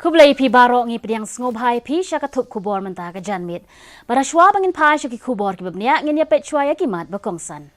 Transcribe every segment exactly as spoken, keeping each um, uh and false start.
Khublei phi baroh, ngi pdiang sngewbha ïa phi sha ka thup khubor mynta ka janmiet. Bad hashwa ba ngin phai sha ki khubor kiba bniah, ngin ïa peit shwa ïa ki mat ba kongsan.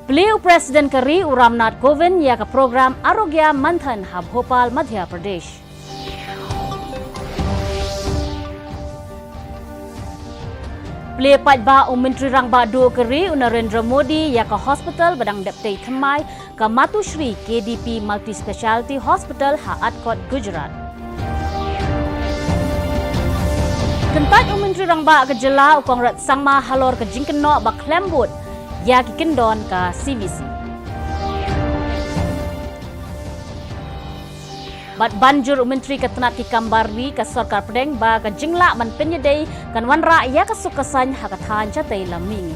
Plie u President ka ri u Ramnath Kovind ïa ka program Arogya Manthan ha Bhopal, Madhya Pradesh. Plie paidbah u Myntri Rangbah Duh ka ri u Narendra Modi ïa ka hospital ba dang dep tei thymmai, ka Matushri K D P Multispeciality Hospital ha Atkot, Gujarat. Kyntait u Myntri Rangbah ka jylla u Conrad Sangma halor ka jingkynnoh ba khlem bud ïa ki kyndon ka C V C. Bad ban jur u Myntri ka tnat ki kam bar ri ka Sorkar Pdeng ba ka jinglah ban pynïadei kan wanrah ïa ka suk ka saiñ ha ka thaiñ shatei lam mihngi.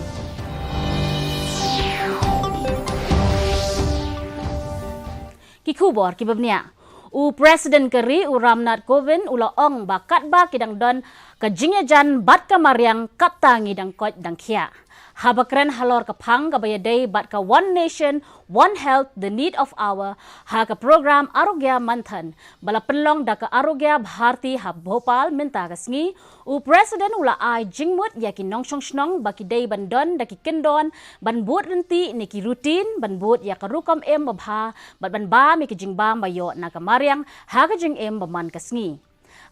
Ki khubor kiba bniah. U President ka ri u Ramnath Kovind u la ong ba katba ki dang don ka jingïajan bad ka mariang, katta ngi dang koit dang khiah. Haba kren halor ka phang kaba ïadei bad ka One Nation, One Health, the need of hour, ha ka program Arogya Manthan ba la pynlong da ka Arogya Bharti ha Bhopal mynta ka sngi, u President u la ai jingmut ïa ki nongshong shnong ba ki dei ban don da ki kyndon ban bud ryntih ne ki routine ban bud ïa ka rukom im babha bad ban bam ïa ki jingbam ba ïoh na ka mariang ha ka jingim ba man ka sngi.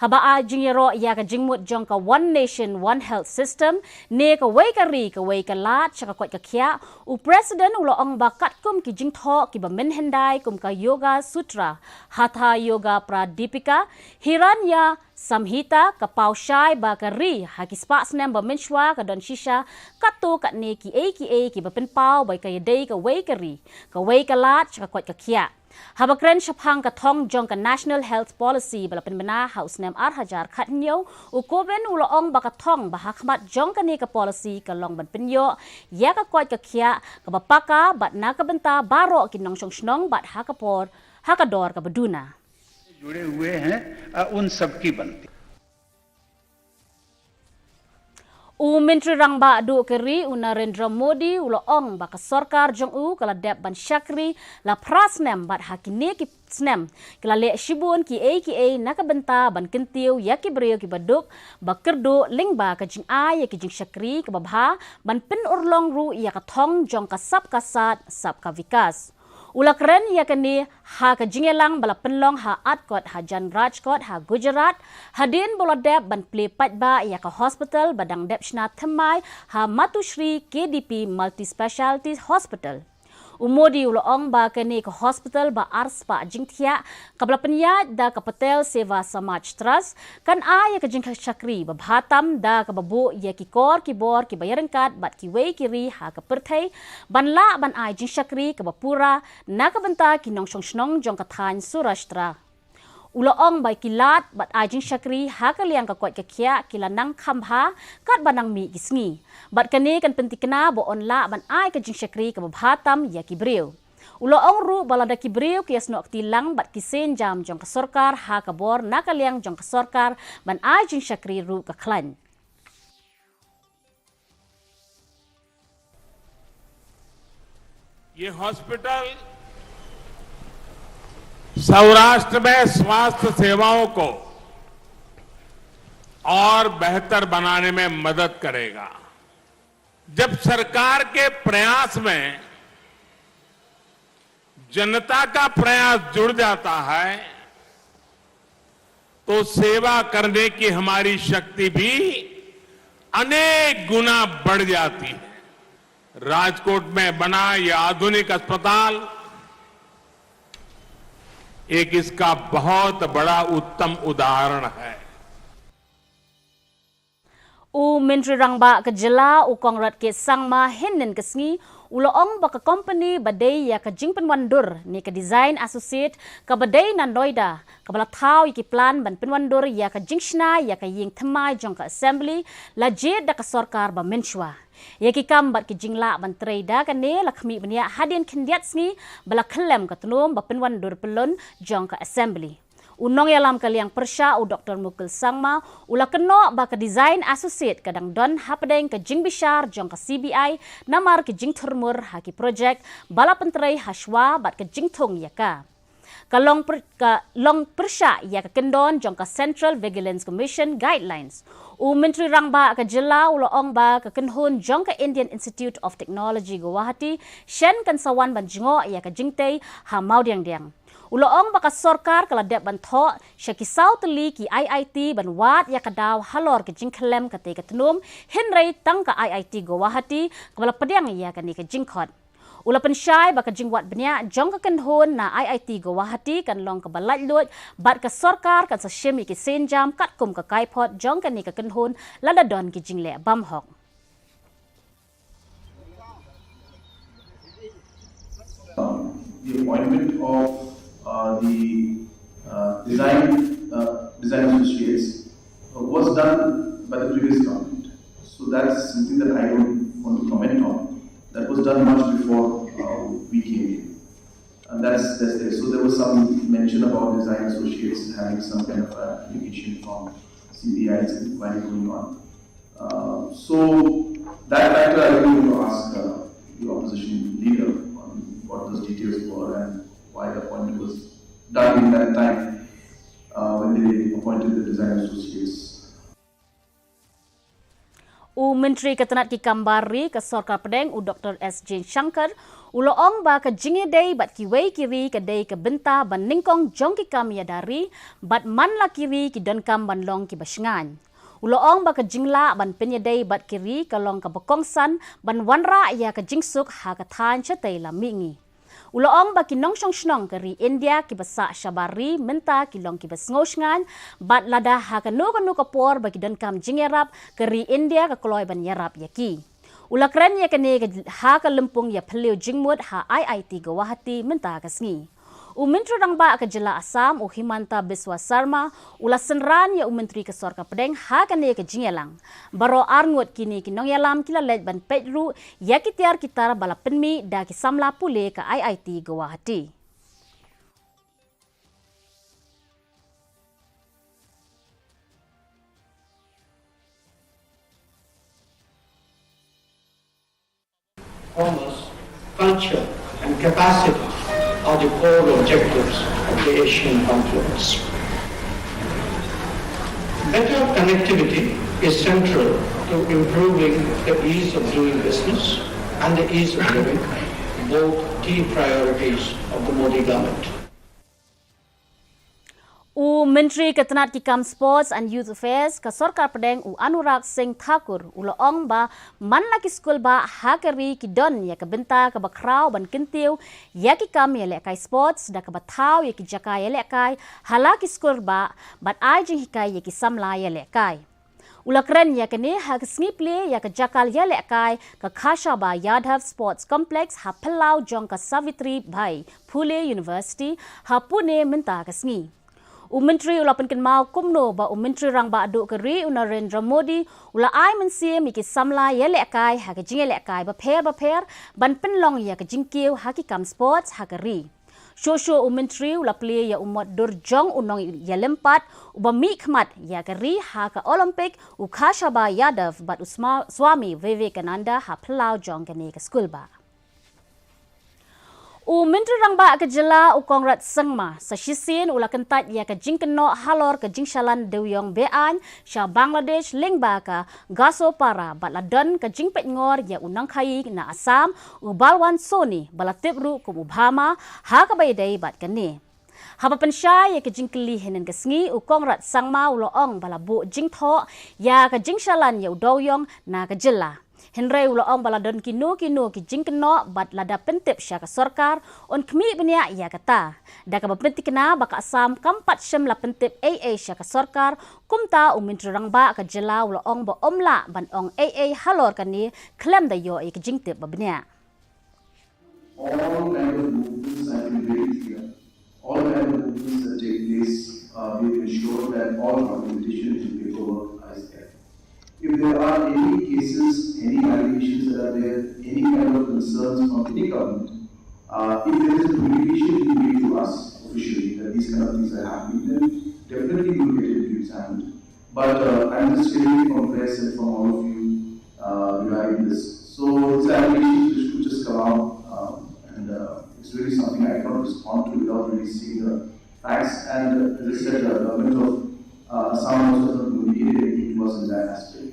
Haba ai jingïaroh ïa ka jingmut jong ka One Nation, One Health System ne kawei ka ri kawei ka lad sha ka koit ka khiah, u President u la ong ba katkum ki jingthoh kiba mynhyndai kum ka Yoga Sutra, Hatha Yoga Pradipika, Hiranya Samhita, ka paw shai ba ka ri ha ki spah snem ba mynshuwa ka don shisha katto katne kiei kiei kiba pynpaw ba ka ïadei kawei ka ri kawei ka lad sha ka koit ka khiah. Haba kren shaphang ka thong jong ka National Health Policy ba la pynbna ha u snem ar hajar khathynñiew, u Kovind u la ong ba ka thong ba ha khmat jong kane ka policy ka long ban pynïoh ïa ka koit ka khiah kaba paka bad na ka bynta baroh ki nongshong shnong bad ha ka por ha ka dor kaba duna. जुड़े हुए हैं, अ, उन सब की बनती। U Myntri Rangbah Duh ka ri u Narendra Modi u la ong ba ka sorkar jong u ka la dep ban shakri la phra snem bad ha kine ki snem ki la leh shibun kiei kiei na ka bynta ban kyntiew ïa ki briew kiba duk ba kyrduh lyngba ka jingai ïa ki jingshakri kaba bha ban pynurlong ruh ïa ka thong jong ka Sabka Saath, Sabka Vikas. U la kren ïa kane ha ka jingïalang ba la pynlong ha Atkot hajan Rajkot ha Gujarat, hadien ba u la dep ban plie paidbah ïa ka hospital ba dang dep shna thymmai ha Matushri K D P Multispeciality Hospital. U Modi u la ong ba kane ka hospital ba ar spah jingthiah kaba la pynïaid da ka Patel Seva Samaj Trust kan ai ïa ka jingshakri ba bha tam da kaba buh ïa ki kor ki bor kiba ïaryngkat bad kiwei ki ri ha ka pyrthei ban lah ban ai jingshakri kaba pura na ka bynta ki nongshong shnong jong ka thaiñ Saurashtra. U la ong ba ki lad bad ai jingshakri ha ka liang ka koit ka khiah ki la nang kham bha katba nang mih ki sngi. Bad kane kan pyntikna ba yn lah ban ai ka jingshakri kaba bha tam ïa ki briew. U la ong ruh ba lada ki briew ki ïasnoh kti lang bad ki sienjam jong ka sorkar ha ka bor na ka liang jong ka sorkar ban ai jingshakri ruh ka khlaiñ. ये हॉस्पिटल सौराष्ट्र में स्वास्थ्य सेवाओं को और बेहतर बनाने में मदद करेगा। जब सरकार के प्रयास में जनता का प्रयास जुड़ जाता है, तो सेवा करने की हमारी शक्ति भी अनेक गुना बढ़ जाती है। राजकोट में बना यह आधुनिक अस्पताल एक इसका बहुत बड़ा उत्तम उदाहरण है। U Myntri Rangbah ka jylla u Conrad K Sangma hynnin ka sngi u la ong ba ka kompani ba dei ïa ka jingpynwandur ne ka Design Associate kaba dei na Noida kaba la thaw ïa ki plan ban pynwandur ïa ka jingshna ïa ka ïing thymmai jong ka Assembly la jied da ka sorkar ba mynshuwa. Ïa ki kam bad ki jinglah ban trei da kane la khmih bniah hadien khyndiat sngi ba la khyllem ka tnum ba pynwandur pyllun jong ka Assembly. U nongïalam ka liang pyrshah u Doktor Mukul Sangma u la kynnoh ba ka Design Associate ka dang don hapdeng ka jingbishar jong ka C B I namar ki jingthurmur ha ki projek ba la pyntrei hashwa bad ka jingthung ïa ka. Ka long pyrshah ïa ka kyndon jong ka Central Vigilance Commission Guidelines. U Myntri Rangbah ka jylla u la ong ba ka kynhun jong ka Indian Institute of Technology Guwahati shen kan sa wan ban jngoh ïa ka jingtei ha Mawdiangdiang. U la ong ba ka sorkar ka la dep ban thoh sha ki saw tylli ki I I T ban wad ïa ka daw halor ka jingkhlem katei ka tnum, hynrei tang ka I I T Guwahati kaba la pdiang ïa kane ka jingkhot. U la pynshai ba ka jingwad bniah jong ka kynhun na I I T Guwahati kan long kaba laitluid bad ka sorkar kan sa shim ïa ki sienjam katkum ka kaiphod jong kane ka kynhun lada don ki jingleh bymhok. The appointment of uh, the uh, design uh, design associates uh, was done by the previous government. So that's something that I don't want to comment on. That was done much before uh, we came in. And that's, that's there. So there was some mention about design associates having some kind of application from C B I inquiry going on. Uh, so that factor I really want to ask uh, the opposition leader on what those details were and why the appointment was done in that time uh, when they appointed the design associates. U Myntri ka tnat ki kam bar ri ka sorkar pdeng u Doktor S Jaishankar u la ong ba ka jingïadei bad kiwei ki ri ka dei ka bynta ba nyngkong jong ki kam ïada ri bad man la ki ri ki donkam ban long kiba shngaiñ. U la ong ba ka jinglah ban pynïadei bad ki ri ka long kaba kongsan ban wanrah ïa ka jingsuk ha ka thaiñ shatei la mihngi. U la ong ba ki nongshong shnong ka ri India kiba sah shabar ri mynta ki long kiba sngewshngaiñ bad lada ha kano kano ka por ba ki donkam jingïarap ka ri India ka kloi ban ïarap ïa ki. U la kren ïa kane ha ka lympung ïa phylliew jingmut ha I I T Guwahati mynta ka sngi. U Myntri Rangbah ka jylla Assam u Himanta Biswa Sarma u la synran ïa u Myntri ka sorkar pdeng ha kane ka jingïalang. Baroh arngut kine ki nongïalam ki la leit ban peit ruh ïa ki tiar ki tar ba la pynmih da ki samla pule ka I I T Guwahati. Commerce, culture and capacity are the core objectives of the Asian Confluence. Better connectivity is central to improving the ease of doing business and the ease of living, both key priorities of the Modi government. U Myntri ka tnat ki kam Sports and Youth Affairs ka sorkar pdeng u Anurag Singh Thakur u la ong ba man la ki skul bah ha ka ri ki don ïa ka bynta kaba khraw ban kyntiew ïa ki kam ïalehkai sports da kaba thaw ïa ki jaka ïalehkai ha la ki skul bah bad ai jinghikai ïa ki samla ïalehkai. U la kren ïa kane ha ka sngi plie ïa ka jaka ïalehkai ka Khashaba Yadav Sports Complex ha phyllaw jong ka Savitribai Phule University ha Pune mynta ka sngi. U Myntri u la pynkynmaw kumno ba u Myntri Rangbah duh ka ri u Narendra Modi u la ai mynsiem ïa ki samla ïalehkai ha ka jingïalehkai bapher bapher ban pynlong ïa ka jingkiew ha ki kam sports ha ka ri. Shuh shuh u Myntri u la plie ïa u mot dur jong u nongïalympat uba mihkhmat ïa ka ri ha ka Olympic u Khashaba Yadav bad u Swami Vivekananda ha phyllaw jong kane ka skul bah. U Myntri Rangbah ka jylla u Conrad Sangma sa shisien u la kyntait ïa ka jingkynnoh halor ka jingshalan dewïong be-aiñ sha Bangladesh lyngba ka Gasopara bad la don ka jingpeitngor ïa u nongkhaii na Assam u Balwant Soni ba la tip ruh kum u Bhama ha kaba ïadei bad kane. Haba pynshai ïa ka jingkylli hynnin ka sngi u Conrad Sangma u la ong ba la buh jingthoh ïa ka jingshalan ïa u dewïong na ka jylla. Hynrei u la ong ba la don kino kino ki jingkynnoh bad lada pyntip sha ka sorkar yn khmih bniah ïa kata. Da kaba pyntikna ba ka Assam kam pat shym la pyntip ei ei sha ka sorkar, kumta u Myntri Rangbah ka jylla u la ong ba ym lah ban ong ei ei halor kane khlem da ïoh ïa ka jingtip ba bniah. All kind of movements, I can very clear. All kind of movements that take place, uh, we will ensure that all documentation and paperwork is there. If there are any cases, any allegations that are there, any kind of concerns from any government, uh, if there is a communication being made to us, officially that these kind of things are happening, then definitely you'll get it re-examined. But uh, I'm just hearing from press and from all of you uh, regarding this. So these are allegations which could just come out, um, and uh, it's really something I cannot respond to without really seeing the facts. And uh, as I said, the government of uh, Assam also has not communicated anything to us in that aspect.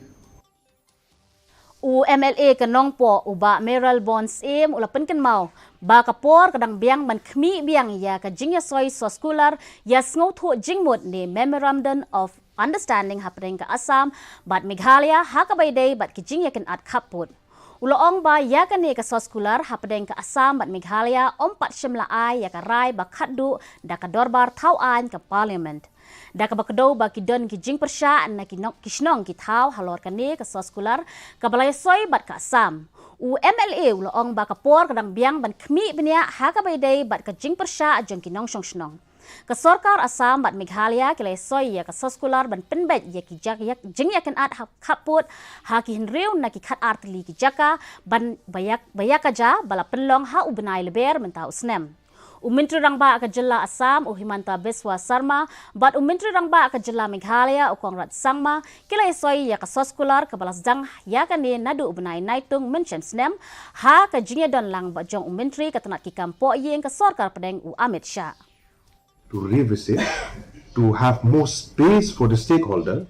U M L A ka Nongpoh, u Bah Mayralborn Syiem, u la pynkynmaw ba ka por ka dang biang ban khmih biang ïa ka jingïasoi soskular ïa sngewthuh jingmut ne Memorandum of Understanding hapdeng ka Assam bad Meghalaya ha kaba ïadei bad ki jingïakynad khappud. U la ong ba ïa kane ka soskular hapdeng ka Assam bad Meghalaya ym pat shym la ai ïa ka rai ba khatduh da ka dorbar thaw aiñ ka Parliament. Da kaba kdew ba ki don ki jingpyrshah na ki nong, ki shnong ki thaw halor kane ka soskular kaba la ïasoi bad ka Assam. U M L A u la ong ba ka por ka dang biang ban khmih bniah ha kaba ïadei bad ka jingpyrshah jong ki nongshong shnong. Ka sorkar Assam bad Meghalaya ki la ïasoi ïa ka soskular ban pynbeit ïa ki jak-, ïa, jingïakynad ha, khappud ha ki hynriew na ki khatar tylli ki jaka ban ba ïa, ba ïa ka jia ba la pynlong ha u bnai Lber mynta u snem. U Myntri Rangbah ka jylla Assam, u Himanta Biswa Sarma, bad u Myntri Rangbah ka jylla Meghalaya, u Conrad Sangma, ki la ïasoi ïa ka soskular kaba la sdang ïa kane naduh u bnai Naitung mynshem snem, ha ka jingïadon lang bad jong u Myntri ka tnat ki kam pohïing ka sorkar pdeng u Amit Shah. To revisit, to have more space for the stakeholder,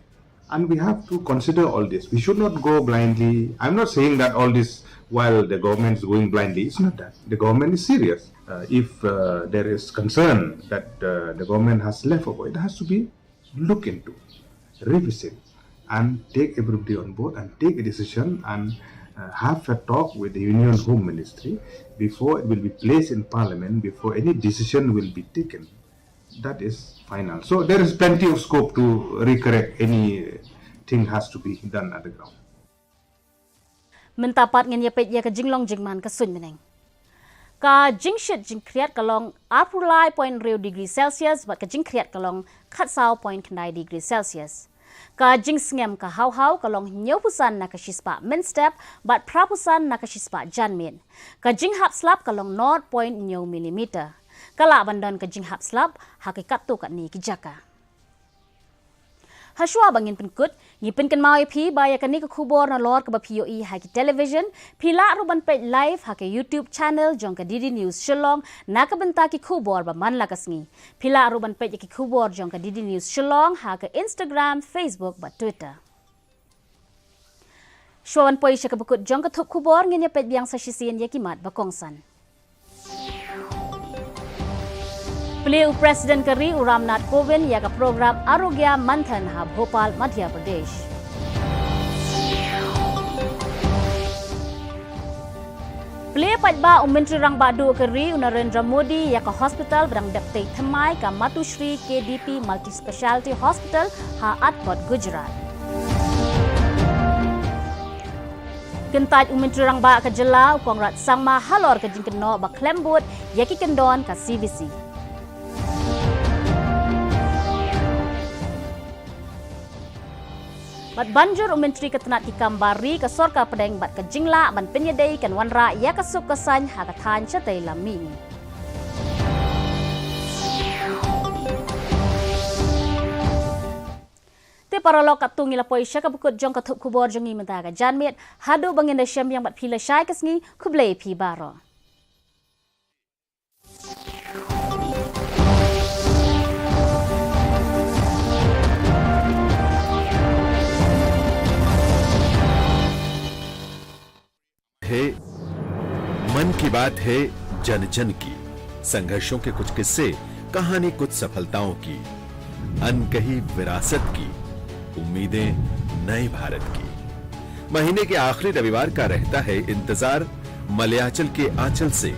and we have to consider all this. We should not go blindly. I'm not saying that all this while the government is going blindly. It's not that. The government is serious. Uh, if uh, there is concern that uh, the government has left over, it has to be looked into, revisit, and take everybody on board and take a decision and uh, have a talk with the Union Home Ministry before it will be placed in Parliament, before any decision will be taken. That is final. So there is plenty of scope to recorrect anything has to be done at the ground. Mynta pat ngin ïa peit ïa ka jinglong jingman ka suiñ bneng. Ka jingshit jingkhriat ka long arphew lai point hynriew degree Celsius bad ka jingkhriat ka long khatsaw point khyndai degree Celsius. Ka jingsngem ka haw haw ka long hynñiewphew san na ka shispah mynstep bad phraphew san na ka shispah janmiet. Ka jinghap slap ka long nought point hynñiew millimeter. Ka lah ban don ka jinghap slap ha ki katto katne ki jaka. Hashwa ba ngin pynkut, ngi pynkynmaw ïa phi ba ïa kane ka khubor nalor kaba phi ïohi ha ki television, phi lah ruh ban peit live ha ka YouTube channel jong ka D D News Shillong na ka bynta ki khubor ba man la ka sngi. Phi lah ruh ban peit ïa ki khubor jong ka D D News Shillong ha ka Instagram, Facebook bad Twitter. Shuwa ban poi sha kaba kut jong ka thup khubor, ngin ïa peit biang sa shisien ïa ki mat ba kongsan. Plie u President ka ri u Ram Nath Kovind ïa ka program Arogya Manthan ha Bhopal, Madhya Pradesh. Plie paidbah u Myntri Rangbah Duh ka ri u Narendra Modi ïa ka hospital ba dang dep tei thymmai, ka Matushri K D P Multispeciality Hospital ha Atkot, Gujarat. Kyntait u Myntri Rangbah ka jylla u Conrad Sangma halor ka jingkynnoh ba khlem bud ïa ki kyndon ka C V C. Bad ban jur u Myntri ka tnat ki kam bar ri ka sorkar pdeng bad ka jinglah ban pynïadei kan wanrah ïa ka suk ka saiñ ha ka thaiñ shatei lam mihngi. Te paralok, katto ngi la poi sha kaba kut jong ka thup khubor jong ngi mynta ka janmiet. Haduh ba ngin da shem biang bad phi lashai ka sngi, khublei phi baroh. है, मन की बात है जन जन की। संघर्षों के कुछ किस्से, कहानी कुछ सफलताओं की, अनकही विरासत की, उम्मीदें नए भारत की। महीने के आखिरी रविवार का रहता है इंतजार मलयाचल के आंचल से